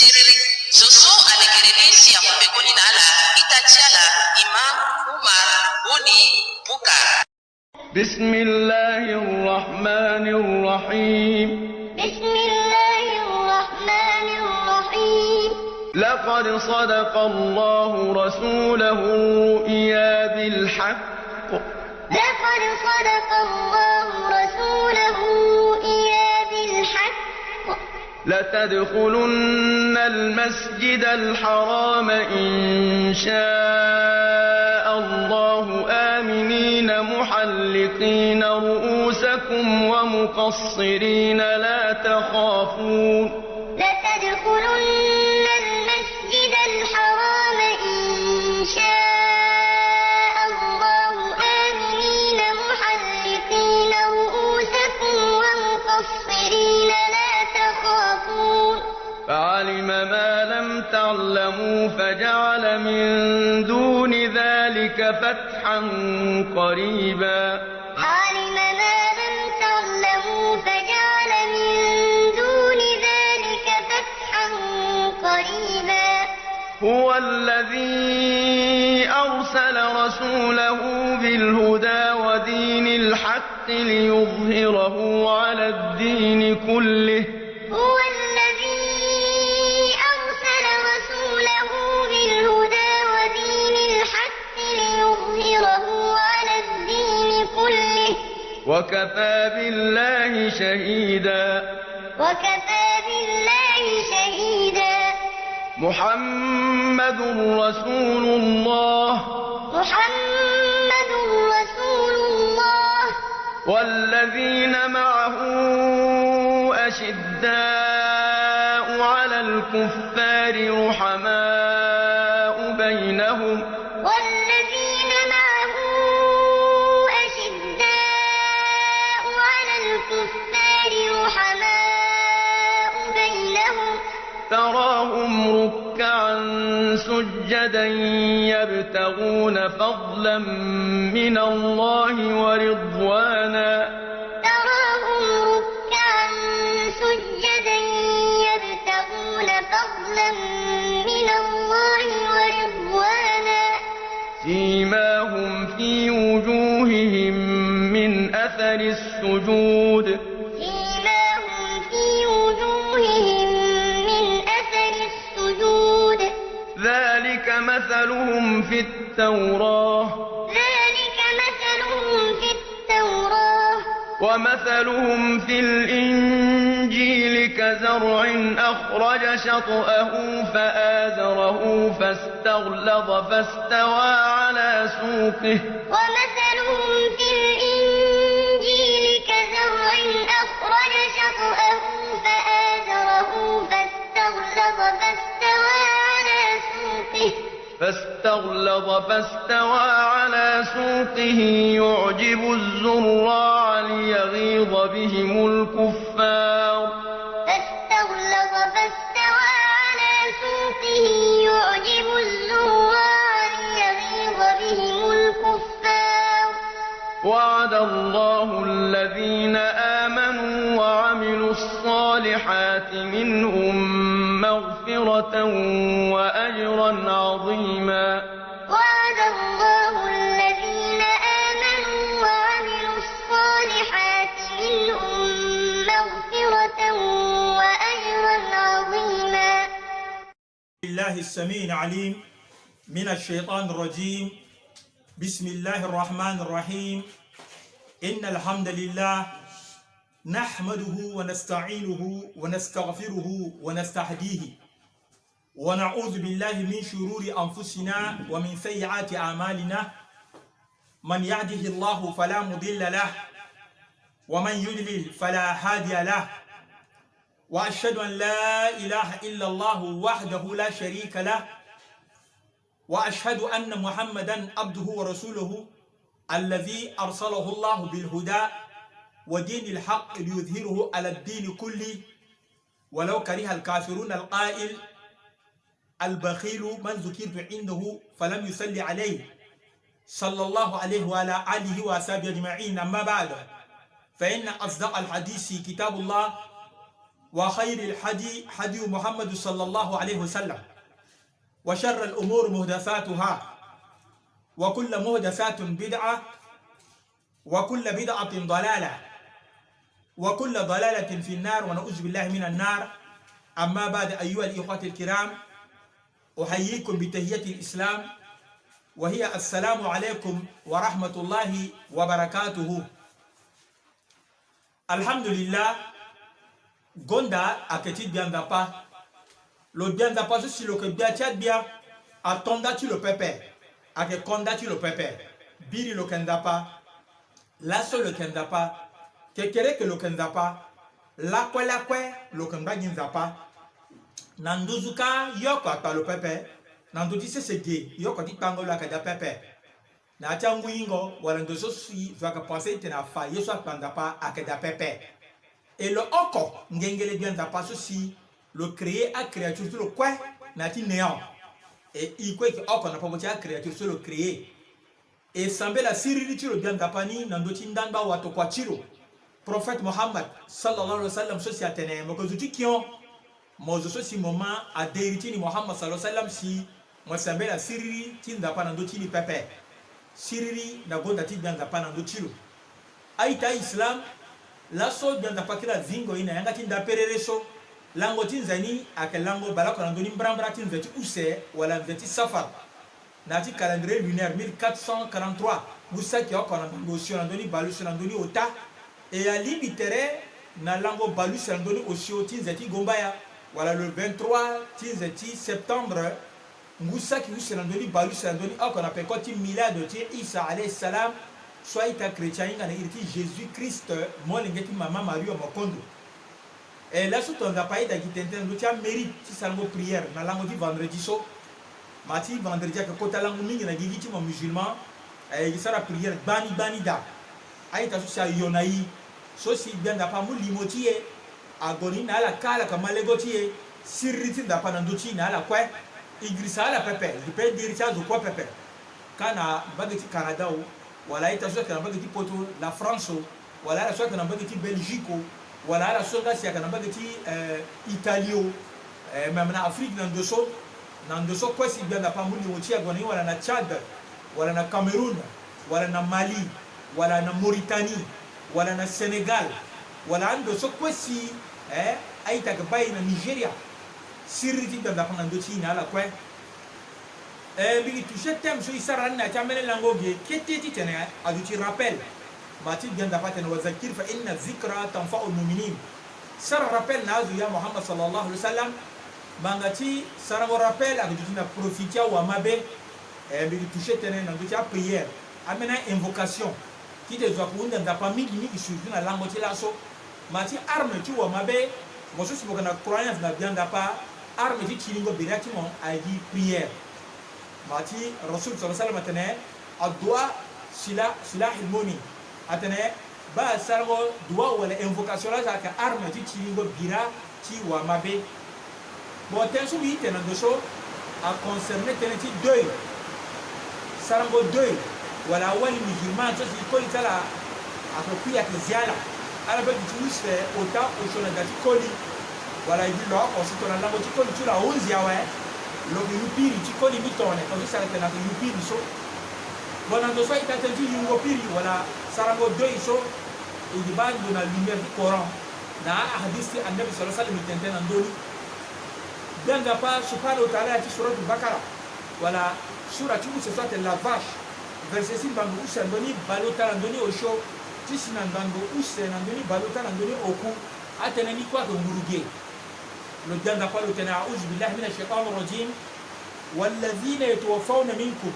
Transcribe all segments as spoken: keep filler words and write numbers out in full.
Terere. Zo so alekere ni si amu pekoni na ala, ita ti ala, Imam Umar Boni Bukar. بسم الله الرحمن الرحيم. بسم الله الرحمن الرحيم. لقد صدق الله رسوله الرؤيا بالحق. لقد صدق الله رسوله الرؤيا بالحق. لتدخلن المسجد الحرام إن شاء الله آمنين محلقين رؤوسكم ومقصرين لا تخافون. لتدخلن المسجد الحرام إن شاء الله آمنين محلقين رؤوسكم ومقصرين لا تخافون. فعلم ما لم تعلموا فجعل من دون ذلك فتحا قريبا. فعلم ما لم تعلموا فجعل من دون ذلك فتحا قريبا. هو الذي أرسل رسوله بالهدى ودين الحق ليظهره على الدين كله. هو الذي أرسل رسوله بالهدى ودين الحق ليظهره على الدين كله. وكفى بالله شهيدا. وكفى بالله شهيدا. محمد رسول الله. محمد رسول الله. والذين معه أشداء على الكفار رحماء بينهم. والذين معه أشداء على الكفار رحماء بينهم. تراهم ركعا سجدا يبتغون فضلا من الله ورضوانا. تراهم ركعا سجدا يبتغون فضلا من الله ورضوانا. سيماهم في وجوههم من أثر السجود. سيماهم في وجوههم من أثر السجود. ذلك مثلهم في التوراة. ذلك مثلهم في التوراة. ومثلهم في الإنجيل كزرع أخرج شطأه فآزره فاستغلظ فاستوى على سوقه. ومثلهم في الإنجيل كزرع أخرج شطأه فآزره فاستغلظ فاستوى على سوقه. فاستغلظ فاستوى على سوقه يعجب الزراع ليغيظ بهم الكفار. فاستغلظ فاستوى على سوقه يعجب الزراع ليغيظ بهم الكفار. وعد الله الذين آمنوا وعملوا الصالحات منهم مغفرة وأجرا عظيما. وعد الله الذين آمنوا وعملوا الصالحات منهم مغفرة وأجرا عظيما. بالله السميع العليم من الشيطان الرجيم. بسم الله الرحمن الرحيم. إن الحمد لله نحمده ونستعينه ونستغفره ونستهديه، ونعوذ بالله من شرور أنفسنا ومن سيئات أعمالنا. من يهده الله فلا مضل له، ومن يضلل فلا هادي له. وأشهد أن لا إله إلا الله وحده لا شريك له، وأشهد أن محمدا عبده ورسوله الذي أرسله الله بالهدى ودين الحق ليظهره على الدين كله ولو كره الكافرون. القائل: البخيل من ذكرت عنده فلم يصل علي، صلى الله عليه وعلى آله وأصحابه أجمعين. أما بعد، فإن أصدق الحديث كتاب الله، وخير الهدي هدي محمد صلى الله عليه وسلم، وشر الأمور محدثاتها، وكل محدثة بدعة، وكل بدعة ضلالة، وكل ضلالة في النار، ونعوذ بالله من النار. أما بعد، أيها الإخوة الكرام، أحييكم بتحية الإسلام، وهي السلام عليكم ورحمة الله وبركاته. Alhamdulillah. Gonda ayeke ti Gbia Nzapa. Lo Gbia Nzapa so si lo yeke gbia ti agbia, ato nda ti lo pepe, ayeke ko nda ti lo pepe. Biri lo yeke Nzapa, laso lo yeke Nzapa, kekereke lo yeke Nzapa, lakue lakue lo yeke ngbagi Nzapa. Na nduzu kâ, ye oko akpa lo pepe. Na ndö ti sese ge, ye oko ti kpango lo ayeke daa pepe. Na ya ti angu hingo wala ndo so si zo ayeke pense titene afa ye so akpa Nzapa ayeke daa pepe. E lo oko ngengele Gbia Nzapa so si lo créer acréature ti lo kue na ya ti néant. E i kue e yeke oko na popo ti acréature so lo créer. E sambela siriri ti lo Gbia Nzapa ni na ndö ti ndangba watokua ti lo, Prophète Mohammed sallallahu alaihi wasallam, so si atene mo yeke zo ti kion. Mo zo so si mo ma aderi ti ni Mohammed sallallahu alaihi wasallam, si mo sambela siriri ti Nzapa na ndö ti ni pepe. Siriri na gonda ti Gbia Nzapa na ndö ti lo. A-ita Islam, laso Gbia Nzapa kiri azingo e na yanga ti nda perere so, lango ti nze ni ayeke lango baleoko na ndö ni mbrambra ti nze ti use wala nze ti Safar. Na ya ti calendrier lunaire mille quatre cent quarante-trois, ngu saki oko na ngbanga osio na ndö ni baleuse na ndö ni ota. E alingbi tere na lango baleuse na ndö ni osio ti nze ti gombaya, wala le vingt-trois ti nze ti septembre, ngu saki use na ndö ni baleuse na ndö ni oko na peko ti milad ti Isa alayhi salam, so a-ita chrétien ahinga na iri ti Jésus Christ, molenge ti mama Maria mokondo. E laso to Nzapa aye daa gi tene tënë na ndö ti amérite ti sarango prière na lango ti vendredi so. Ma ti vendredi ayeke kota lango mingi na gigi ti mo musulman. E gi sara prière gbani gbani daa. A-ita so si ayo na e, so si Gbia Nzapa amu limo ti e, ague ni na ala kâ, ala yeke ma lego ti e. Siriri ti Nzapa na ndö ti e na ala kue. E girisa ala pepe, e gi pe diri ti azo kue pepe. Kâ na mbage ti Canada o, wala a-ita so ayeke na mbage ti poto, la France o, wala ala so ayeke na mbage ti Belgique o, wala ala so nga si ayeke na mbage ti, eh, Italie o, eh, même na Afrique na ndo so, na ndo so kue si Gbia Nzapa amu limo ti e ague na ni, wala na Tchad, wala na Cameroun, wala na Mali, wala na Mauritanie, wala na Sénégal, wala ando so kue si, eh, a-ita ayeke baa e na Nigeria. Siriri ti Gbia Nzapa na ndö ti e na ala kue. Eh, mbi gi toucher thème so e sara ni na ya ti ambeni lango ge kete titene azo ti rappel. Ma ti Gbia Nzapa atene: وذكر فإن الذكرى تنفع المؤمنين. Sara rappel na azo, ya Muhammad sallallahu alaihi wasallam. Ngbanga ti sarango rappel ayeke duti na profit ti awamabe. Eh, mbi gi toucher tënë na ndö ti aprière, ambeni a-invocation. Titene zo ayeke hunda Nzapa mingi mingi, surtout na lango ti laso. Ma ti arme ti wamabe, mo so si mo yeke na croyance na Gbia Nzapa, arme ti tiringo bira ti mo ayeke prière. Ma ti Rasul sallallahu alaihi wasallam atene: الدعاء سلاح، سلاح المؤمن. Atene baa sarango dua wala invocation laa so ayeke arme ti tiringo bira ti wamabe. Bon, tënë so mbi ye tene na ndo so a concerner tënë ti deuil. Sarango deuil, wala awali musulman so si koli ti ala ayeke kui, ayeke zia ala. Ala pe gi ti use ota osio na da ti koli. Wala e gi lo oko si tongana lango ti koli ti lo ahunzi awe, lo yeke yu piri ti koli ni tongana, tongaso si ala tene ayeke yu piri so. Bon, na ndo so a-ita atene ti yungo piri wala sarango deuil so, e gi baa ndo na lumière ti Coran na ahadis ti Annabi sallallahu alaihi wasallam, e tene tënë na ndö ni. Gbia Nzapa subhanahu wa ta'ala, na ya ti Suratul Bakara, wala sura ti use so atene la vache, verset ti ngbangbo use na ndö ni baleota na ndö ni osio, ti si na ngbangbo use na ndö ni baleota na ndö ni oku, atënë ni kue ayeke nguru ge. Lo Gbia Nzapa lo tene: أعوذ بالله من الشيطان الرجيم. والذين يتوفون منكم.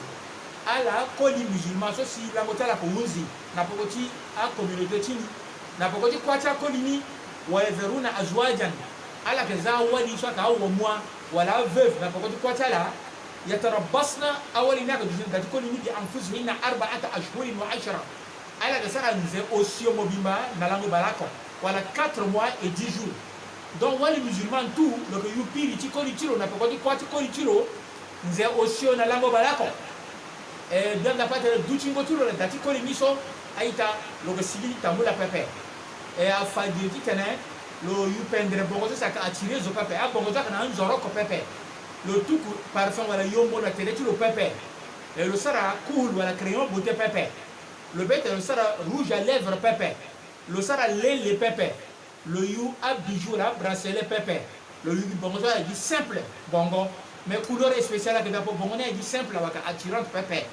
Ala akoli musulman so si lango ti ala ayeke hunzi na peko ti acommunauté ti ni, na peko ti kuâ ti akoli ni. ويذرون أزواجا. Ala yeke zia awali so ayeke awomua wala aveuve na peko ti kuâ ti ala. يتربصن. Awali ni ayeke duti na da ti koli ni, بأنفسهن أربعة أشهر وعشرة. Ala yeke sara nze osio mobimba na lango baleoko, wala quatre mois et dix jours. Donc wali musulman tout lo yeke yu piri ti koli ti lo na peko ti kuâ ti koli ti lo, nze osio na lango baleoko. E, Gbia Nzapa atene dutingo ti lo na da ti koli ni so, a-ita, lo yeke sigi ti tambula pepe. E, afa gi titene Lo yu pendre bongo so si ayeke attirer zo pepe. Abongo so ayeke na anzoro oko pepe. Lo tuku parfum wala yombo na tere ti lo pepe. E lo sara kuhul wala crayon beauté pepe. Lo be tene lo sara rouge à lèvres pepe. Lo sara lele pepe. Lo yu abijoux wala abracelet pepe. Lo yu gi bongo so ala gi simple bongo. Mais couleur spéciale ayeke daa, po bongo ni ayeke gi simple, awa ayeke attirante pepe.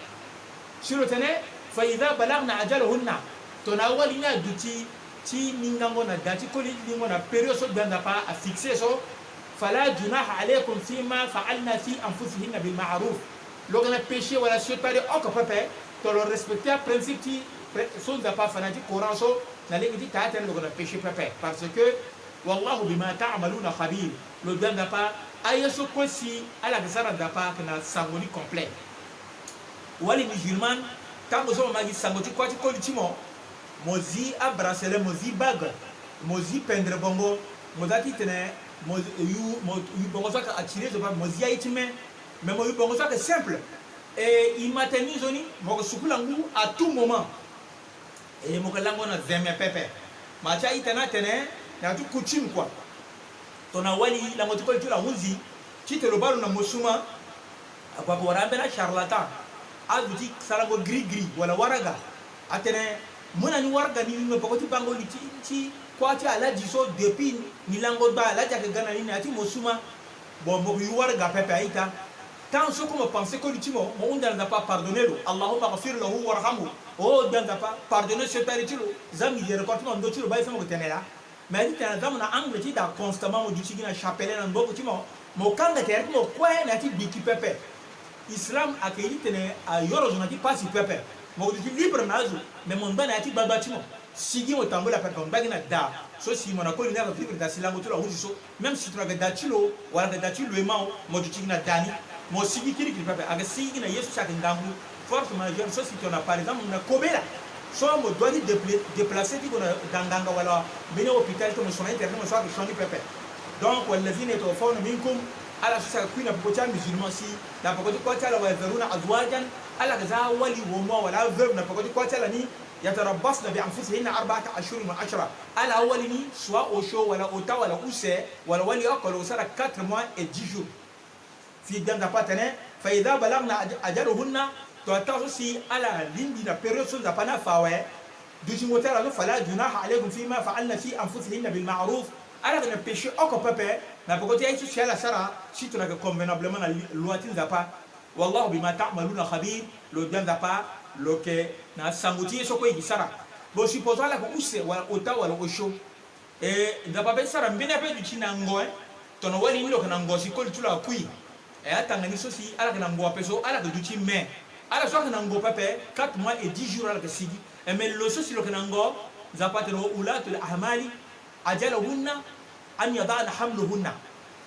Si lo tene, fa idha balagna ajalahunna, tongana awali ni aduti ti mingango na da ti koli ti lingo na période so Gbia Nzapa afixé so, fala junaha alaykum fima faalna fi anfusihinna bil ma'ruf. Lo yeke na péché wala siotari oko pepe, tongana lo respecté aprincipe ti, so Nzapa afa na ya ti Coran so, na lege ti taa tënë lo yeke na péché pepe. Parce que, wallahu bima ta'maluna khabir. Lo Gbia Nzapa, aye so kue si ala yeke sara, Nzapa ayeke na sango ni complet. Wali musulman, tango so mo ma gi sango ti kuâ ti koli ti mo, mo zi abracelet, mo zi bague, mo zi pendre bongo, mo za ti tene mo yu, mo yu bongo so ayeke attirer zo pepe, mo zi aye ti me. Mais mo yu bongo so ayeke simple. E e ma tene ni nzoni, mo yeke sukula ngu à tout moment. E mo yeke lango na zeme pepe. Ma ti a-ita ni atene na ya ti coutume kua. Tongana wali lango ti koli ti lo ahunzi, titene lo baa lo na mosuma, ague ake wara ambeni acharlatan, aduti sarango gris-gris wala waraga. Atene, mu na ni waraga ni, ni me peko ti bango li ti, ti kuâ ti aladi so, depuis ni lango gba, aladi ayeke ga na ni na ya ti mosuma. Bon, mo ke yu waraga pepe, a-ita. Tant so kue mo pensé koli ti mo, mo hunda na Nzapa apardonné lo. Allahumma ghfir lahu warhamhu. O Gbia Nzapa, pardonné siotari ti lo. Za miséricorde ti mo na ndö ti lo, baa ye so mo ke tene laa. Mais ti tene na za mo na angle ti da constamment, mo duti gi na chapelet na ngbongo ti mo, mo kanga tere ti mo kue na ya ti gbiki pepe. Islam ayeke ye ti tene ayoro zo na ya ti pasi pepe. Mo duti libre na azo, mais mo ngba na ya ti gbagba ti mo. Sigi mo tambula pepe, mo ngba gi na da so si mo na koli ni ayeke vivre, da si lango ti lo ahunzi so. Même si tongana ayeke da ti lo wala ayeke da ti lo ema o, mo duti gi na da ni. Mo sigi kirikiri pepe, ayeke sigi gi na ye so si ayeke ngangu. Force majeure so si tongana, par exemple, na kobela so mo doit ti dépla-, déplacer ti gue na da nganga wala mbeni hôpital ti mo, so na ti tere ti mo so ayeke sioni pepe. Donc, walladhina yatawaffawna minkum, ala so si ayeke kui na peko ti amusulman si na peko ti kuâ ti ala, wa yadharuna azwajan, ala yeke za awali womo wala aveuve na peko ti kuâ ti ala ni, yatarabbasna bi anfusihinna arba'ata ashhurin wa ashra. Ala awali ni, soit osio wala ota wala use wala wali oko, lo sara quatre mois et dix jours. Fi Gbia Nzapa atene, fa idha balagna aj-, ajalahunna, to ata so si ala lingbi na période so Nzapa ni afa awe, dutingo ti ala so, fala junaha alaykum fima faalna fi anfusihinna bil ma'ruf. Ala yeke na péché oko pepe na peko ti aye so si ala sara, si tongana ayeke convenablement na li-, loi ti Nzapa. Wallahu bima ta'maluna khabir. Lo Gbia Nzapa lo yeke na asango ti ye so kue e ke sara. Bon, supposons ala yeke use wala ota wala osio. E Nzapa ape sara mbeni ape duti na ngo, eh. Tongana wali ni lo yeke na ngo si koli ti lo akui. E atanga ni so si ala yeke na ngo ape so, ala yeke duti me. Ala so ayeke na ngo pepe, quatre mois et dix jours ala yeke sigi. E me lo so si lo yeke na ngo, Nzapa atene wa ulatul ahmali ajalahunna an yadana hamlahunna.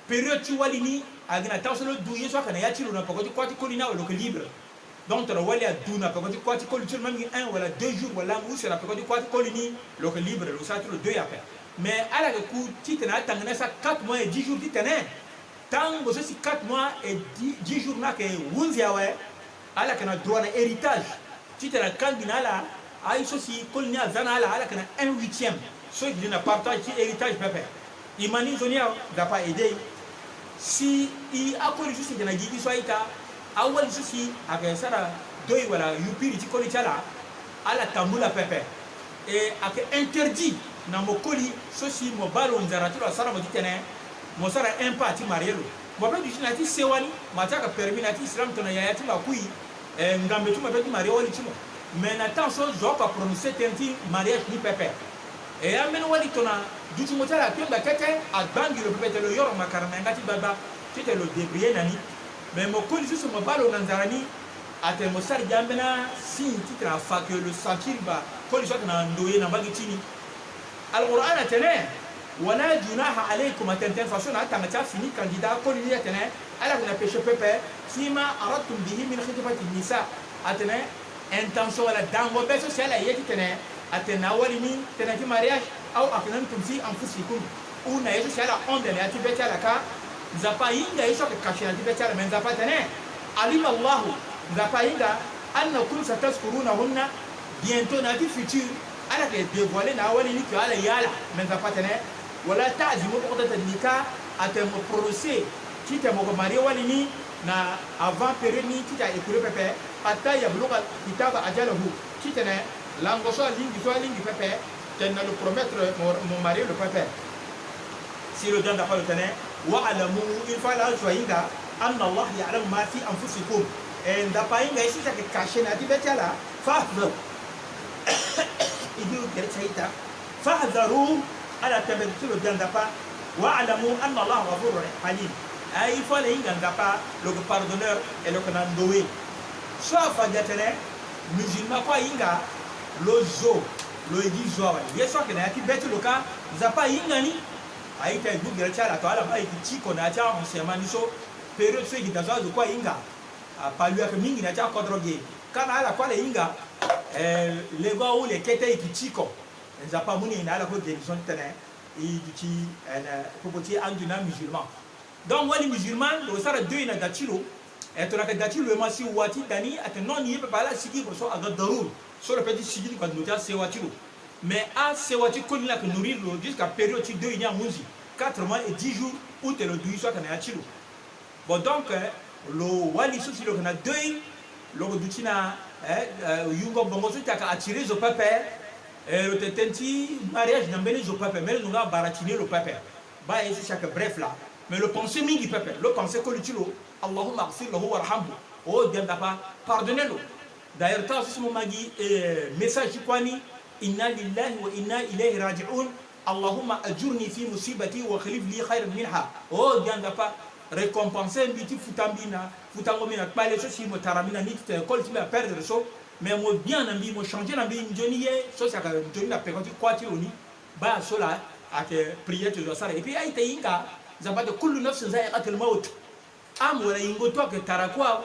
Période ti wali ni ayeke na temps so lo du ye so ayeke na ya ti lo na peko ti kuâ ti koli ni awe, lo yeke libre. Donc tongana wali adu na peko ti kuâ ti koli ti lo, même gi un wala deux jours wala lango use na peko ti kuâ ti koli ni, lo yeke libre, lo sara ti lo deuil ape. Mais ala yeke ku titene atanga ni asara quatre mois et dix jours titene tango so si quatre mois et dix, dix jours ni ayeke hunzi awe, ala yeke na droit na héritage. Titene akangi na ala aye so si koli ni aza na ala, ala yeke na un huitième so e ke gi na partage ti héritage pepe. E ma ni nzoni awe, Nzapa aidé e. Si e akoli so si e yeke na gigi so, a-ita, awali so si ayeke sara deuil wala yupiri ti koli ti ala, ala tambula pepe. E ayeke interdit na mo koli so si mo baa lo nzara ti lo asara mo titene mo sara un pas ti marié lo. Mo peut duti na ya ti sewa ni, ma ti ayeke permis na ya ti Islam, tongana yaya ti mo akui, eh, ngambe ti mo peut ti marié wali ti mo. Mais na temps so zo oko aprononcer tënë ti mariage ni pepe. E ambeni wali tongana dutingo ti ala akpengba kete, agba ngi lo pepe tene lo yoro makara na yanga ti gbagba titene lo débrouiller na ni. Mais mo koli so si mo baa lo na nzara ni, atene mo sara gi ambeni asigne titene afa ke lo sentir ba koli so ayeke na ndoye na mbage ti ni. Alquran atene, wala junaha alaykum, atene tënë faso na atanga ti afini kandida akoli ni atene ala yeke na péché pepe, fima aradtum bihi min khitbati nisa. Atene intention wala dango be so si ala ye titene atene na awali ni tënë ti mariage, aw aknantum fi anfusikum, ou na ye so si ala hon na ya ti be ti ala kâ. Nzapa ahinga ye so ayeke caché na ya ti be ti ala, mais Nzapa atene, alima Allahu, Nzapa ahinga, annakum satazkurunahunna, bientôt na ya ti futur ala yeke dévoiler na awali ni ke ala ye ala. Mais Nzapa atene, Wala ta'zimu uqdata nikah, atene mo prononcer titene mo ko marié wali ni na avant période ni titene a écoulé pepe, hatta yabluga kitaba ajalahu, titene lango so alingbi so alingbi pepe, tene na lo promettre mo, mo marié lo pepe. Si lo dia Nzapa lo tene, wa'lamu, il faut ala zo ahinga, anna Allah ya'lamu ma fi anfusikum. E Nzapa ahinga ye so si ayeke caché na ya ti be ti ala. Fahdharu. I di gere ti a-ita. Fahdharu, ala tembere ti lo dia Nzapa. Wa'lamu anna Allah ghafurun halim. Aye, il faut ala hinga Nzapa lo yeke pardonneur et lo yeke na ndoye. So afa gi atene musulman kue ahinga, lo zo, lo ye gi zo awe. Ye so ayeke na ya ti be ti lo kâ, Nzapa ahinga ni. A-ita, e gbu gere ti ala, to ala baa e yeke tiko na ya ti a-enseignement ni so, période so e yeke daa so azo kue ahinga. Apalu ayeke mingi na ya ti akodro ge. Ka na ala kue ala hinga, eh, lego ahon le kete e yeke tiko. Nzapa amu ni na ala kue guérison titene e duti, eh, na popo ti andu na musulman. Donc wali musulman lo sara deuil na da ti lo. Eh, tongana ayeke da ti lo ema si wa ti da ni atene non, ni ye pepe ala sigi, bon, so aga darour. So lo peut ti sigi ni kua ndo ti asewa ti lo. Mais asewa ti koli ni ayeke nourrir lo jusqu'à période ti deuil ni ahunzi. Quatre mois et dix jours, août lo dui so ayeke na ya ti lo. Bon, donc, eh, lo wali so si lo yeke na deuil, lo yeke duti na, eh, eh, yungo bongo so ti ayeke attirer zo pepe. Eh, lo tene tënë ti mariage na mbeni zo pepe, mbeni zo nga abaratini lo pepe. Baa ye so si ayeke bref laa. Mais lo pensé mingi pepe, lo pensé koli ti lo, Allahumma ighfir lahu warhamhu. O dia Nzapa, pardonner lo. D'ailleurs, tara so si mo ma gi, eh, message ti kuâ ni, inna lillahi wa inna ilayhi raji'un, Allahumma ajurni fi musibati wa akhlif li khayran minha. O dia Nzapa, récompenser mbi ti futa mbi na, futango mbi na kpale so si mo tara mbi na ni titene koli ti mbi aperdre so. Mais mo bien na mbi, mo changer na mbi nzoni ye so si ayeke nzoni na peko ti kuâ ti lo ni. Baa so laa ayeke prière ti zo asara. Et puis a-ita, hinga Nzapa atene kullu nafsin za'iqatul mawt. Âme wala yingo tout ayeke tara kua.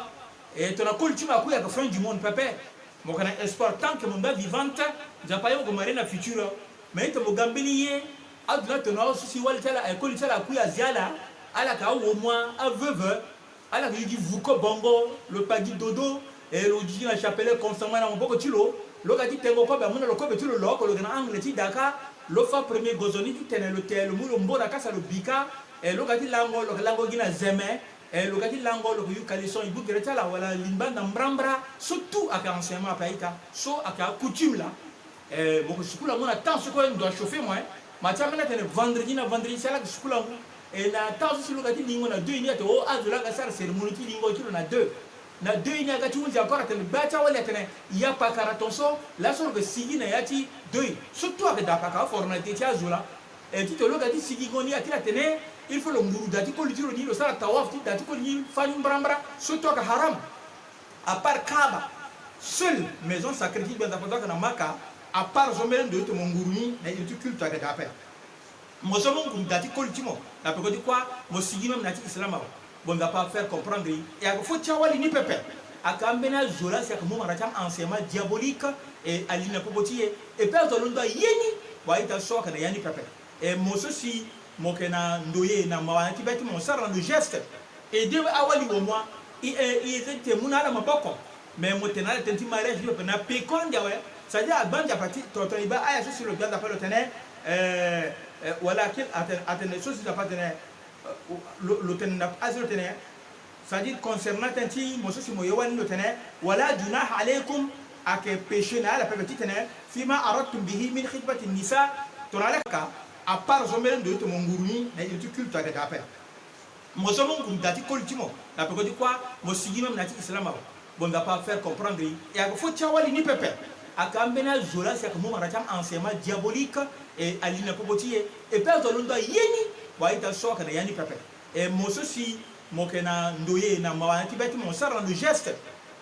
E tongana koli ti mo akui, ayeke fin du monde pepe. Mo yeke na espoir tant que mo mbi avivante. Nzapa aye mo yeke marié na futur. Mais ita mo ga mbeni ye, adu na tongana azo so si wali ti ala, eh, koli ti ala akui, azia ala, ala yeke awomua, aveuve. Ala yeke gi vuko bongo, lo kpa gi dodo, e lo gi na chapelet constamment na maboko ti lo. Lo ga ti tengo kobe, amu na lo kobe ti lo, lo oko lo yeke na angle ti da kâ. Lo fâ premier gozoni titene lo te, lo mu lo mbo na kasa, lo bi kâ. E lo ga ti lango, lo yeke lango gi na zeme. E lo ga ti lango, lo yeke yu caleçon, e gbu gere ti ala wala lingba na mbrambra. So tout ayeke enseignement ape, a-ita. So ayeke acoutume laa. Eh, mo yeke sukula ngu na temps so kue ndo achauffer mo, eh. Ma ti ambeni atene vendredi na vendredi si ala yeke sukula ngu. E na temps so si lo ga ti lingo na deuil ni, atene o azo laa aga sara cérémonie ti lingo ti lo na deuil. Na deuil ni aga ti hunzi encore, atene gba ti awali atene ya pakara ton so, laso lo yeke sigi na ya ti deuil. So tout ayeke daa paka aformalite ti azo laa. E titene lo ga ti sigingo ni, atene il faut lo nguru da ti koli ti lo ni, lo sara tawaf ti da ti koli ni fani mbrambra. So tout ayeke haram. À part Kaaba, seule maison sacrée ti Gbia Nzapa so ayeke na Maka, à part so mbeni ndo ti tene mo nguru ni na iri ti culte ayeke daa ape. Mo so mo nguru da ti koli ti mo na peko ti kuâ, mo sigi même na ya ti islam awe. Bon, Nzapa afaire comprendre e. E ayeke faute ti awali ni pepe. Ayeke ambeni azo laa si ayeke mu mara ti a-enseignement diabolique, e ali na popo ti e. E pe azo alondo aye ni. Bon, a-ita, so ayeke na ya ni pepe. E mo so si mo yeke na ndoye na mawa na ya ti be ti mo, mo sara na lo geste. Aider awali womua. I, e, i eza ti tene mu na ala maboko. Mais mo tene na ala tënë ti mariage ni pepe na peko ande awe. C'est-à-dire agba Nzapa ti tonton, e baa aya so si lo gbia Nzapa lo tene, eh, eh, walakin atene, atene so si Nzapa atene, eh, lo, lo tene na azo lo tene, c'est-à-dire concernant tënë ti mo so si mo ye wali ni, lo tene, wala junaha alaykum, ayeke péché na ala pepe titene, fima aradtum bihi min khitbati nisa, tongana ala ka, à part so mbeni ndo ti tene mo nguru ni na iri ti culte ayeke daa ape. Mo so mo nguru da ti koli ti mo na peko ti kuâ, mo sigi même na ya ti islam awe. Bon, Nzapa afaire comprendre e. E ayeke faute ti awali ni pepe. Ayeke ambeni azo laa si ayeke mu mara ti a-enseignement diabolique, e ali na popo ti e. E pe azo alondo aye ni. Bon, a-ita, so ayeke na ya ni pepe. E mo so si mo yeke na ndoye na mawa na ya ti be ti mo, mo sara na lo geste.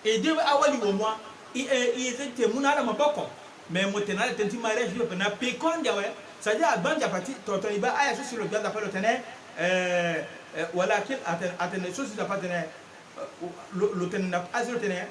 Aider awali womua. I, e, i eza ti tene mu na ala maboko. Mais mo tene na ala tënë ti mariage ni pepe na peko ande awe. C'est-à-dire agba Nzapa ti tonton, e baa aya so si lo gbia Nzapa lo tene, eh, eh, walakin atene, atene so si Nzapa atene, eh, lo, lo tene na azo lo tene,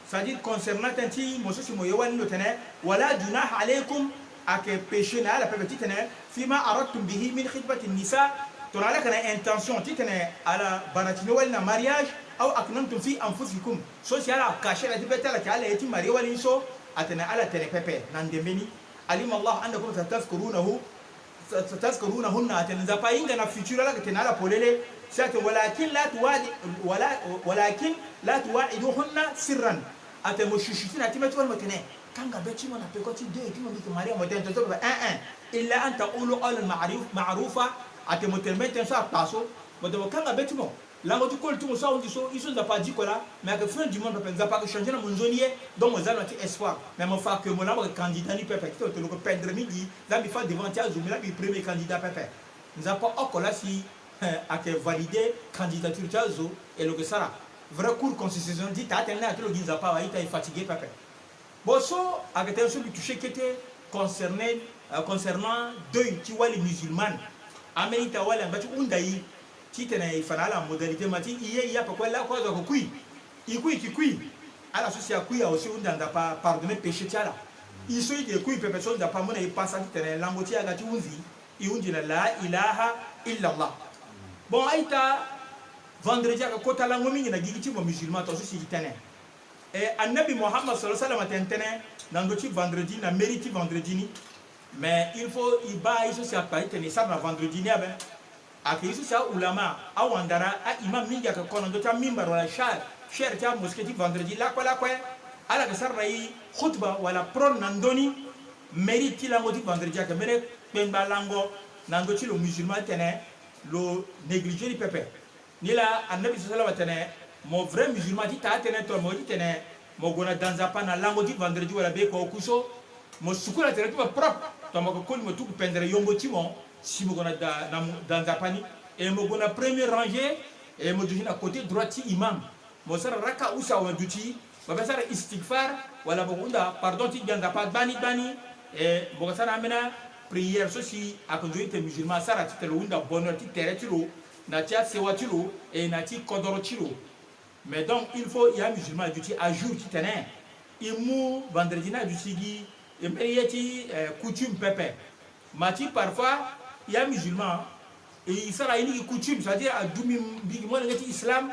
c'est-à-dire concernant tënë ti mo so si mo ye wali ni, lo tene, wala junaha alaykum, ayeke péché na ala pepe titene, fima aradtum bihi min khitbati nisa, tongana ala yeke na intention titene ala baratini wali na mariage, aw aknantum fi anfusikum, so si ala caché na ya ti be ti ala, ti ala ye ti marié wali ni so, atene ala tene pepe na ndembe ni. Alima Allah annakum satazkurunahu تذكرونهن, atene Nzapa ahinga na futur ala, atene ala polele. Si atene ولكن لا تواعد, ولا, ولكن لا تواعدوهن سرا. Atene mo shushiti na ti mbeti ti mo, mo tene kanga be ti mo na peko ti deux ti mo, mbi yeke maria, mo tene tongaso pepe, eh, eh. إلا أن تقولوا قولا معروف, معروفا. Atene mo tene mbeni tënë so akpa so, mo tene mo kanga be ti mo. Lango ti koli ti mo so ahunzi so, ye so Nzapa adiko laa. Mais ayeke fin du monde pepe, Nzapa ayeke changer na mo nzoni ye. Donc mo za na ti espoir. Mais mo fa que mo laa mo yeke candidat ni pepe, titene mo tene lo yeke pendre mingi. Laa mbi fâ devant ti azo, mbi laa mbi premier candidat pepe. Nzapa oko laa si, eh, ayeke valider candidature ti azo, et lo yeke sara vrai cour constitutionnel ti taa tënë ni, ake lo gi Nzapa awe, a-ita, e fatigué pepe. Bon, so ayeke tënë so mbi toucher kete concerné, euh, concernant deuil ti wali musulmane. Ambeni ita wali angba ti hunda e, titene e fa na ala modalité ma ti e ye, e ye ape kue, lakue azo ayeke kui. E kui, e ke kui. Ala so si akui awe si hunda Nzapa pardonner péché ti ala. E so e ke kui pepe so Nzapa amu na e pasa titene lango ti e aga ti hunzi, e hunzi na la ilaha illa Allah. Bon, a-ita, vendredi ayeke kota lango mingi na gigi ti mo musulman, tongaso si e tene. E, Annabi Muhammad sallallahu alaihi wasallam atene tënë na ndö ti vendredi, na mérite ti vendredi ni. Mais il faut e baa ye so si akpa titene e sara na vendredi ni ape. Ayeke ye so si aulama, awandara, a-imam mingi ayeke ko na ndö ti amimbar wala chaire, chaire ti amosquée ti vendredi lakue lakue. Ala yeke sara na e khutba wala prône na ndö ni. Mérite ti lango ti vendredi ayeke mbeni kpengba lango na ndö ti lo musulman titene lo négliger ni pepe. Nilaa Annabi sallallahu alaihi wasallam atene, mo vrai musulman ti taa tënë tongana mo ye titene mo gue na da Nzapa na lango ti vendredi wala be kua oku so, mo sukula tere ti mo propre, tongana mo yeke koli mo tuku pendere yongo ti mo, si mo gue na da, na da Nzapa ni, e mo gue na premier rangée, e mo duti na côté droit ti imam. Mo sara raka usa awe duti, mo pe sara istigfar, wala mo hunda pardon ti Gbia Nzapa gbani gbani. E mo ke sara ambeni aprière so si ayeke nzoni titene musulman asara titene lo hunda bonheur ti tere ti lo, na ti asewa ti lo, e na ti kodoro ti lo. Mais donc il faut e amusulman aduti ajour titene e mu vendredi ni aduti gi, e mbeni ye ti, eh, coutume pepe. Ma ti parfois e amusulman, e sara ye ni gi coutume, c'est-à-dire adu mbi gi molenge ti islam,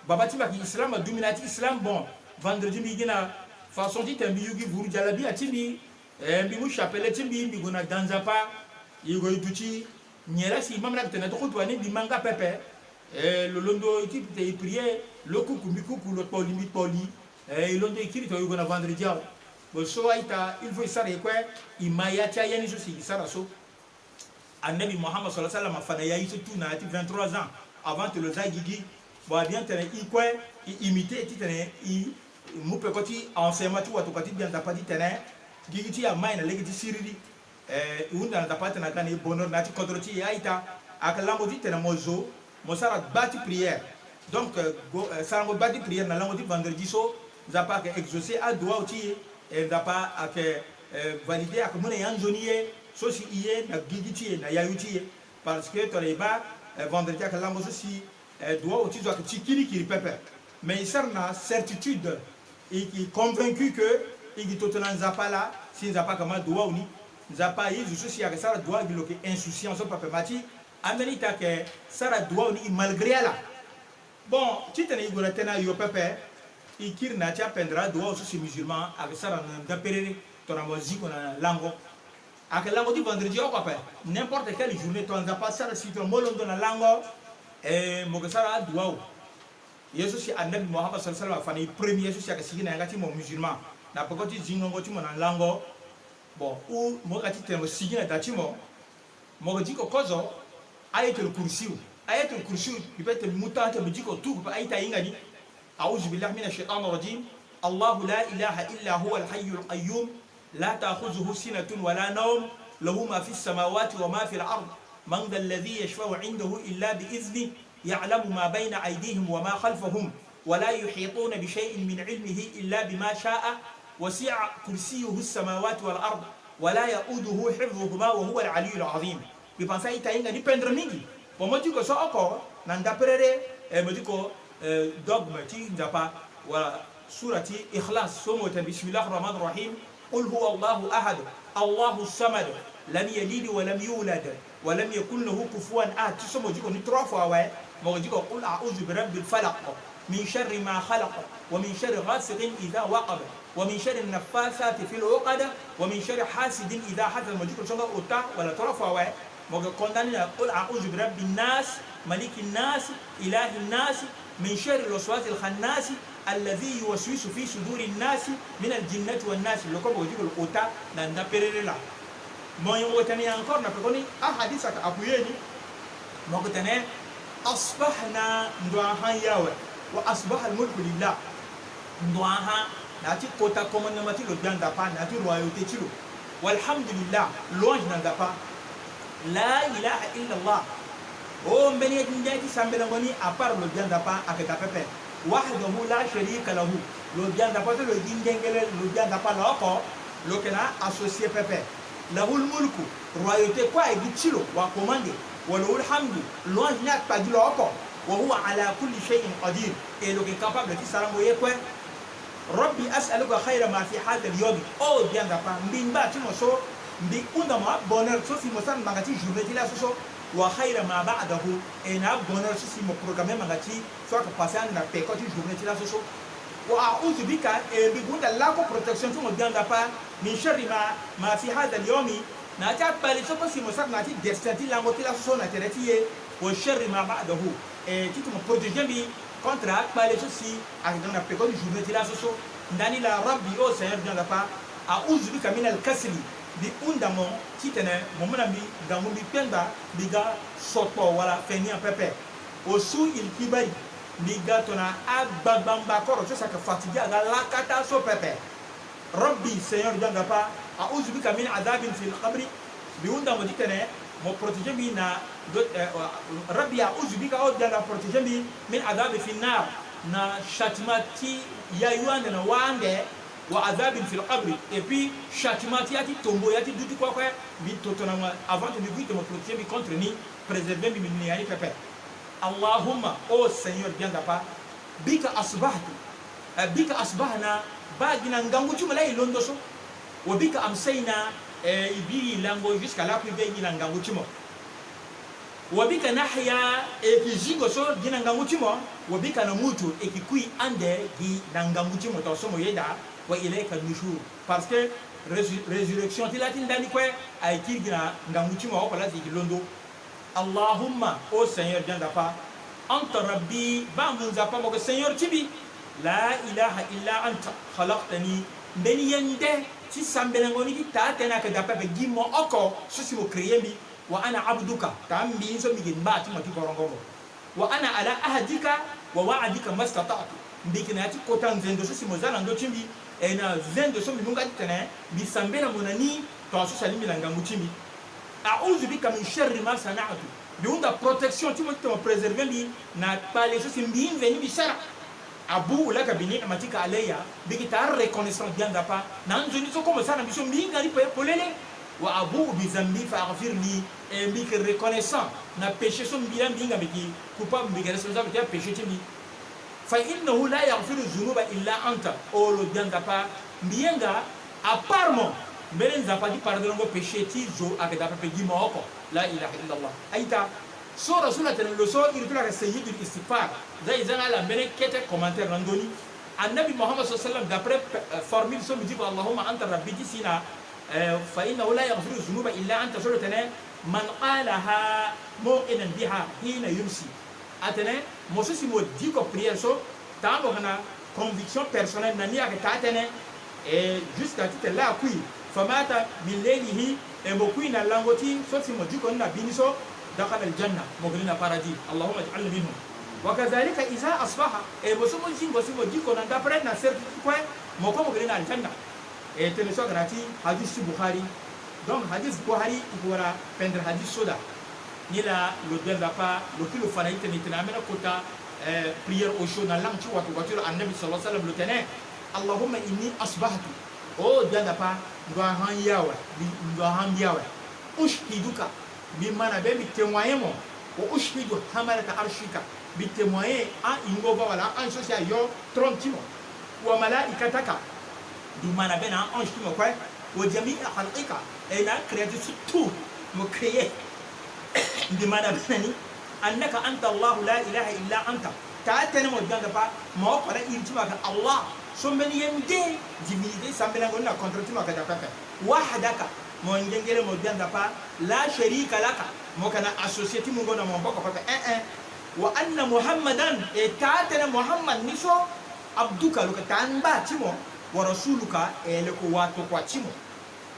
baba ti mbi ayeke islam, adu mbi na ya ti islam. Bon, vendredi mbi gi na façon titene mbi yu gi vuru jalabia ti mbi, eh, mbi mu chapelet ti mbi, mbi gue na da Nzapa, e gue e duti. Nyen laa si imam ni ayeke tene na ti khutba ni, mbi ma nga pepe. Eh, lo londo ti tene e prier, lo kuku mbi kuku, lo kpoli mbi kpoli. Eh, e londo e kiri tongana e gue na vendredi awe. Bon, so a-ita, il faut e sara e kue, e ma ya ti aya ni so si e sara so. Annabi Muhammad sallallahu alaihi wasallam afa na ya ye so tout na ya ti vingt-trois ans avant ti lo za gigi. Bon, a bien tene e kue e imiter titene e mu peko ti enseignement ti watokua ti Gbia Nzapa titene gigi ti e amai na lege ti siriri. Eh, e hunda na Nzapa titene aga na e bonheur na ya ti kodro ti e. A-ita, ayeke lango titene mo zo mo sara gba ti prière. Donc, euh, go, euh, sarango gba ti prière na lango ti vendredi so, Nzapa ayeke exaucer adua awe ti e, e Nzapa ayeke, euh, valider, ayeke mu na e anzoni ye so si e ye na gigi ti e, na yayu ti e. Parce que tongana e baa, euh, vendredi ayeke lango so si, euh, dua awe ti zo ayeke ti kirikiri pepe. Mais e sara na certitude, e, e convaincu que e gi toto na Nzapa laa, si Nzapa ayeke ma dua awe ni. Nzapa aye zo so si ayeke sara dua awe gi lo yeke insouciant so pepe. Ma ti Ambeni ita ayeke sara dua awe ni gi malgré ala. Bon, titene e gue na tënë ayo pepe, e kiri na ya ti apendere adua awe so si musulman ayeke sara na ndaperere, tongana mo zi gue na lango. Ayeke lango ti vendredi oko ape, n'importe quelle journée, tongana Nzapa asara si tongana mo londo na lango, eh, mo yeke sara adua awe. Ye so si Annabi Muhammad sallallahu alaihi wasallam afa na e premier so si ayeke sigi na yanga ti mo musulman, na peko ti zingongo ti mo na lango. Bon, ou mo yeke ti tene mo sigi na da ti mo, mo yeke diko kozo Ayatul Kursiyu. Ayatul Kursiyu, mbi pe tene mbi mu temps ti tene mbi diko tout, mbi pe a-ita ahinga ni. أعوذ بالله من الشيطان الرجيم. الله لا إله إلا هو الحي القيوم لا تأخذه سنة ولا نوم له ما في السماوات وما في الأرض من ذا الذي يشفع عنده إلا بإذنه يعلم ما بين أيديهم وما خلفهم ولا يحيطون بشيء من علمه إلا بما شاء وسع كرسيه السماوات والأرض ولا يؤوده حفظهما وهو العلي العظيم. Mbi pense a-ita ahinga ni pendre mingi. Bon, mo diko so oko na ndaperere, eh, mo diko, eh, dogme ti Nzapa, wala sura ti Ikhlas, so mo tene, بسم الله الرحمن الرحيم. قل هو الله أحد، الله الصمد، لم يلد ولم يولد، ولم يكن له كفوا أحد. Ti so mo diko ni trois fois awe, mo diko قل أعوذ برب الفلق، من شر ما خلق، ومن شر غاسق إذا وقب، ومن شر النفاثات في العقد، ومن شر حاسد إذا حسد. Mo diko so nga ota wala trois fois awe. Mo yeke ko ndani na: قل أعوذ برب الناس، ملك الناس، إله الناس، من شر الوسواس الخناس، الذي يوسوس في صدور الناس، من الجنة والناس. Lo kue mo yeke diko lo ota na nda perere laa. Mo yeke tene encore na pekoni ahadis ayeke appuyer ni. Mo yeke tene: أصبحنا, ndo ahani awe, وأصبح الملك لله. Ndo ahani na ya ti kota commandement ti lo Gbia Nzapa, na ya ti royauté ti lo. والحمد لله, louange na Nzapa. لا إله إلا الله. O mbeni ye ti nde ti sambelango ni, à part lo Gbia Nzapa, ayeke daa pepe. وحده لا شريك له. Lo Gbia Nzapa so lo gi ndengele, lo Gbia Nzapa lo oko, lo yeke na associé pepe. له الملك, royauté kue aye gi ti lo, wa commandé. وله الحمد, louange ni akpa gi lo oko. وهو على كل شيء قدير. E lo yeke capable ti sarango ye kue. رب أسألك خير ما في هذا اليوم. O Gbia Nzapa, mbi ngba ti mo so, mbi hunda mo abonheur so si mo sara na ngbanga ti journée ti laso so. وخير ما بعده. E na abonheur so si mo programme ngbanga ti so ayeke passé ande na peko ti journée ti laso so. وأعوذ بك, e mbi hunda lako protection ti mo Gbia Nzapa, من شر ما، ما في هذا اليوم, na ya ti akpale so kue si mo sara na ya ti destin ti lango ti laso so na tere ti e. وشر ما بعده, e ti tene mo protéger mbi contre akpale so si ayeke ga na peko ti journée ti laso so. Ndani laa: رب, o Seigneur Gbia Nzapa, أعوذ بك من الكسل, mbi hunda mo titene mo mu na mbi ngangu mbi kpengba, mbi ga sokpo wala fainéant pepe. وسوء الكبر, mbi ga tongana agbagba mbakoro so si ayeke fatigué aga lakata so pepe. رب, Seigneur Gbia Nzapa, أعوذ بك من عذاب في القبر, mbi hunda mo titene mo protéger mbi na, eh, رب أعوذ بك, o Gbia Nzapa, protéger mbi, من عذاب في النار, na châtiment ti yayu ande na wâ ande, وعذاب في القبر, et puis châtiment ti ya ti tombo, ya ti duti kue kue, mbi to tongana mo avant ti mbi kui, tene mo protéger mbi contre ni, préserver mbi, mbi ni ya ni pepe. اللهم, o Seigneur Gbia Nzapa, بك أصبحت, eh, بك أصبحنا, baa gi na ngangu ti mo laa e londo so. وبك أمسينا, eh, e bi e lango jusqu'à lakui, e bi e gi na ngangu ti mo. وبك نحيا, e yeke zingo so gi na ngangu ti mo. وبك نموت, e yeke kui ande gi na ngangu ti mo, tongaso mo yeda. وإليك النشور, parce que résu-, résurrection ti la ti ndani kue aye kiri gi na ngangu ti mo oko laa si e yeke londo. اللهم, o Seigneur Gbia Nzapa, أنت ربي, baa mo Nzapa, mo yeke Seigneur ti mbi. لا إله إلا أنت خلقتني, mbeni ye nde ti sambelango ni ti taa tënë ayeke daa pepe, gi mo oko so si mo créer mbi. وأنا عبدك, taa mbi so mbi yeke ngba ti mo ti korongo mo. وأنا على عهدك ووعدك ما استطعت, mbi yeke na ya ti kota nzendo so si mo za na ndö ti mbi, e na zendo so mbi mu nga titene mbi sambela mo na ni, tongaso si alingbi na ngangu ti mbi. أعوذ بك من شر ما صنعت, mbi hunda protection ti mo titene mo préserver mbi na kpale so si mbi mveni mbi sara. أبوء لك بنعمتك علي, mbi yeke taa reconnaissant Gbia Nzapa na anzoni so kue mo sara na mbi so mbi hinga ni pe-, polele. وأبوء بذنبي فاغفر لي, e mbi yeke reconnaissant na péché so mbi laa mbi hinga, mbi yeke coupable, mbi yeke responsable ti apéché ti mbi. فإنه لا يغفر الذنوب إلا أنت, o lo Gbia Nzapa, mbi ye nga à part mo, mbeni Nzapa ti pardonnango péché ti zo ayeke daa pepe, gi mo oko. لا إله إلا الله. A-ita. So Rasul atene lo so iri ti lo ayeke sayyidul istighfar. Za e za na ala mbeni kete commentaire na ndö ni. Annabi Muhammad صلى الله عليه وسلم, d'après, euh, formule so mbi diko اللهم أنت ربي ti si na, euh, فإنه لا يغفر الذنوب إلا أنت, so lo tene: من قالها موقنا بها حين يمسي. Atene mo so si mo diko prière so, taa mo yeke na conviction personnelle na ni ayeke taa tënë, e jusqu'à titene laa akui, فمات من ليله, e mo kui na lango ti so si mo diko ni na bini so, دخل الجنة, mo yeke li na paradis. اللهم اجعلنا منهم. وكذلك إذا أصبح, e mo so mo zingo si mo diko na ndapere na cercle ti kue, mo kue mo yeke li na aljanna. E tënë so ayeke na ya ti hadis ti Bukhari. Donc hadis Bukhari, e yeke wara pendre hadis so daa. Ni laa lo Gbia Nzapa, lo kiri lo fa na e titene e tene ambeni kota, eh, prière au chaud na langue ti wato wato ti lo, Annabi صلى الله عليه وسلم, lo tene: اللهم إني أصبحت. O Gbia Nzapa, ndo ahani awe, mbi, ndo ahani mbi awe. أشهدك, mbi ma na be, mbi témoigner mo. وأشهد حملة عرشك, mbi témoigner a-ingo va wala a-ange so si ayo trône ti mo. وملائكتك, mbi ma na be na a-ange ti mo kue. وجميع خلقك, e na a-créature so tout mo créer, mbi ma na be na ni. أنك أنت الله لا إله إلا أنت. Taa tënë mo Gbia Nzapa, mo oko laa iri ti mo ayeke Allah, so mbeni ye nde, divinité, sambelango ni na contrôle ti mo ayeke daa pepe. وحدك, mo ngengele mo Gbia Nzapa, لا شريك لك, Mo yeke na associé ti mungo na mo maboko pepe. Eh, eh. Wa anna Muhammadan, e taa tënë Muhammad ni so, abduka, lo yeke taa ngba ti mo, wa rasuluka, e lo yeke watokua ti mo.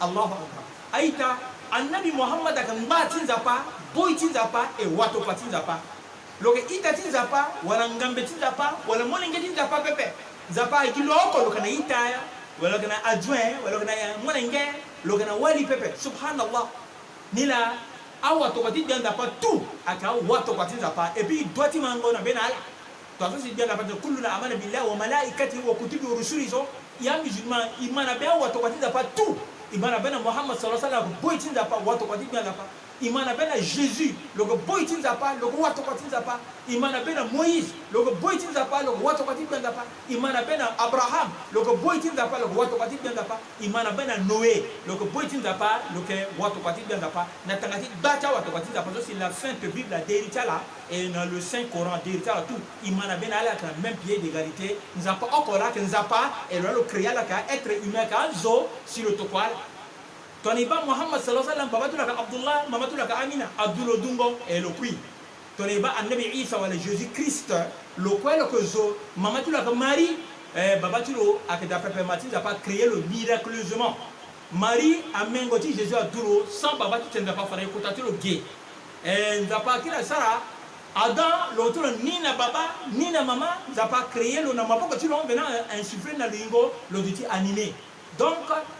Allahu akbar. A-ita, Annabi Muhammad ayeke ngba ti Nzapa, boi ti Nzapa, e watokua ti Nzapa. Lo yeke ita ti Nzapa, wala ngambe ti Nzapa, wala molenge ti Nzapa pepe. Nzapa agi lo oko, lo yeke na ita, wala lo yeke na adjoint, wala lo yeke na molenge, lo yeke na wali pepe. Subhanallah. Ni laa, awatokua ti Gbia Nzapa tout ayeke awatokua ti Nzapa. Et puis e dua ti mango na be na ala. Tongaso si Gbia Nzapa tene, kulluna amana billahi wa malaikatihi wa kutubihi wa rusulihi so, e amusulman, e ma na be awatokua ti Nzapa tout. E ma na be na Muhammad sallallahu alaihi wasallam, boi ti Nzapa, watokua ti Gbia Nzapa. E ma na be na Jésus, lo yeke boi ti Nzapa, lo yeke watokua ti Nzapa. E ma na be na Moïse, lo yeke boi ti Nzapa, lo yeke watokua ti Gbia Nzapa. E ma na be na Abraham, lo yeke boi ti Nzapa, lo yeke watokua ti Gbia Nzapa. E ma na be na Noé, lo yeke boi ti Nzapa, lo yeke watokua ti Gbia Nzapa. Na tanga ti gba ti awatokua ti Nzapa so si la Sainte Bible aderi ti ala, e na le Saint Coran aderi ti ala tout. E ma na be na ala ayeke na même pied d'égalité. Nzapa oko laa ayeke Nzapa, e lo laa lo créé ala ayeke a-être humain, ayeke azo si lo tokua ala. Tongana e baa Muhammad sallallahu alaihi wasallam, baba ti lo ayeke Abdullah, mama ti lo ayeke Amina, a du lo dungo, e lo kui. Tongana e baa Annabi Isa wala Jésus Christ, lo kue lo yeke zo, mama ti lo ayeke Marie, eh, baba ti lo ayeke daa pepe, ma ti Nzapa a créé lo miraculeusement. Marie, amengo ti Jésus a du lo, sans baba ti tene Nzapa afa na e kota ti lo ge. Eh, Nzapa akiri asara Adam, lo ti lo ni na baba, ni na mama, Nzapa a créé lo na maboko ti lo, mvena insufflé na lo yingo, lo duti animé. Donc,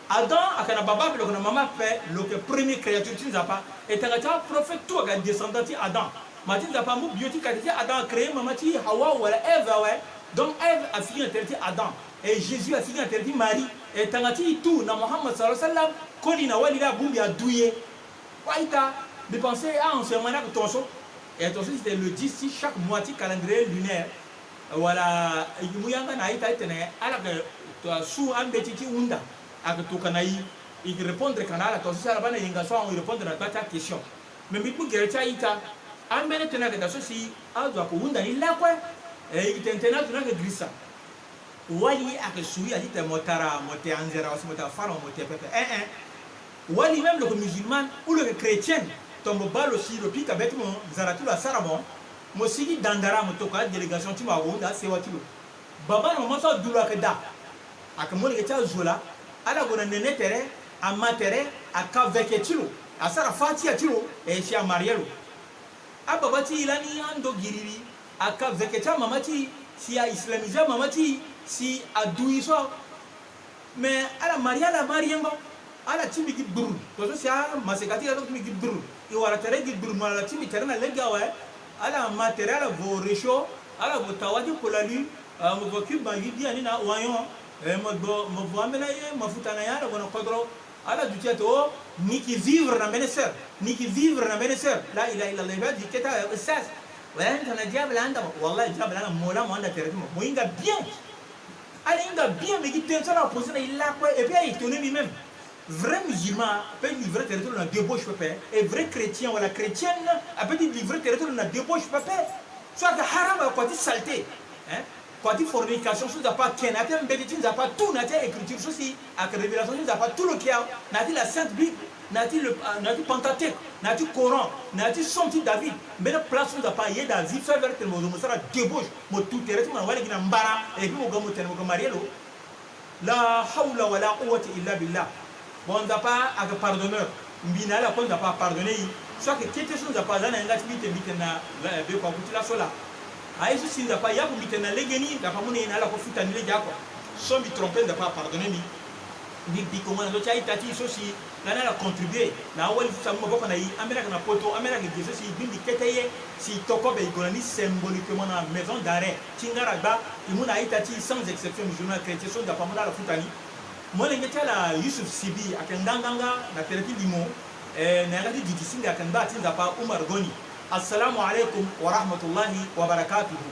Adam ayeke na baba ape, lo yeke na mama ape, lo yeke premier créature ti Nzapa. E tanga ti aprophète tout ayeke descendant ti Adam. Ma ti Nzapa amu bio ti kate ti Adam, a créé mama ti Hawa wala Ève awe. Donc Ève afini na tere ti Adam. E Jésus afini na tere ti Marie. E tanga ti e tout na Muhammad sallallahu alaihi wasallam, koli na wali laa abongbi adu e. Wa ita, mbi pensé a enseignement ni ayeke tongaso. E tongaso c'était le dix ti chaque mois ti calendrier lunaire. Wala e mu yanga na a-ita ti tene ala yeke, euh, su ambeti ti hunda. Ayeke tokua na e, e yeke répondre ka na ala tongaso si ala baa na yenga so ahon e répondre na gba ti a-question. Mais mbi mu gere ti a-ita, ambeni tënë ayeke daa so si azo ayeke hunda ni lakue. E yeke tene tënë azo ni ayeke girisa. Wali ayeke su ya ti tene mo tara, mo te anzere, wala si mo te afara, mo te pepe. Eh, eh. Wali même lo yeke musulmane ou lo yeke chrétienne, tongana mo baa lo si lo pika be ti mo, nzara ti lo asara mo, mo sigi dandara, mo tokua adélégation ti mo, ague ahunda asewa ti lo. Baba na mama so adu lo ayeke daa. Ayeke molenge ti azo laa. Ala gue na nene tere, ama tere, aka veke ti lo, asara fatiha ti lo, e si amarié lo. Ababa ti e lani ando giriri, aka veke ti amama ti e, si a islamisé amama ti e, si adu e so. Mais ala marié, ala marié ngo. Ala ti mbi gi brr. Tongaso si amaseka ti e atoka ti mbi gi brr. E wara tere gi brr, mo ala ti mbi tere na lege awe. Ala ma tere, ala vo réchaud, ala vo tawa ti kolalu, eh, mo vo cube, ma gi biani na oignon, eh, mo vo, mo vo ambeni aye, mafuta na ya, ala gue na kodro. Ala duti ato, ni ki vivre na mbeni sœur, ni ki vivre na mbeni sœur. La ilaha illallah, e baa di keta, eh, sas. Wala ndo na diable anda mo. Wallahi diable anda mo laa mo anda tere ti mo. Mo hinga bien. Ala hinga bien, mais gi tënë so ala posé na e lakue, et puis a étonné mbi même. Vrai musulman apeut ti livrer tere ti lo na débauche pepe, et vrai chrétien wala chrétienne apeut ti livrer tere ti lo na débauche pepe. So ayeke haram, ayeke kua ti saleté, hein? Kua ti fornication so Nzapa ake na ya ti ambeti ti Nzapa, tout na ya ti a-écriture so si ayeke révélation ti Nzapa, tout lo yeke awe, na ya ti la Sainte Bible, na ya ti le, na ya ti Pentateuque, na ya ti Coran, na ya ti Psaume ti David. Mbeni place so Nzapa ayeda azi faveur tene mo zo mo sara débauche, mo tu tere ti mo na wali gi na mbara, et puis mo ga mo tene mo ga marié lo. La hawla wala quwwata illa billah. Bon, Nzapa ayeke pardonneur. Mbi na ala kue Nzapa apardonné e. So ayeke kete so Nzapa aza na yanga ti mbi tene mbi tene na, eh, be kua ku ti laso laa. Aye so si Nzapa ayaku mbi tene na legeni, Nzapa amu na e na ala kue futa ni legeoko. So mbi trompé, Nzapa apardonné mbi. Mbi bi kongo na ndö ti a-ita ti e so si lani ala contribué na awali so si amu maboko na e, ambeni ayeke na poto, ambeni ayeke ge so si e gbi mbi kete ye, si e to kobe e gue na ni symboliquement na maison d'arrêt ti Ngaragba. E mu na a-ita ti e sans exception, musulman, chrétien, so Nzapa amu na ala futa ni. Molenge ti ala Youssouf Sibi ayeke nganganga na tere ti limo, eh, na yanga ti duti singa ayeke ngba ti Nzapa Oumar Goni. Assalamu alaikum wa rahmatullahi wa barakatuhu.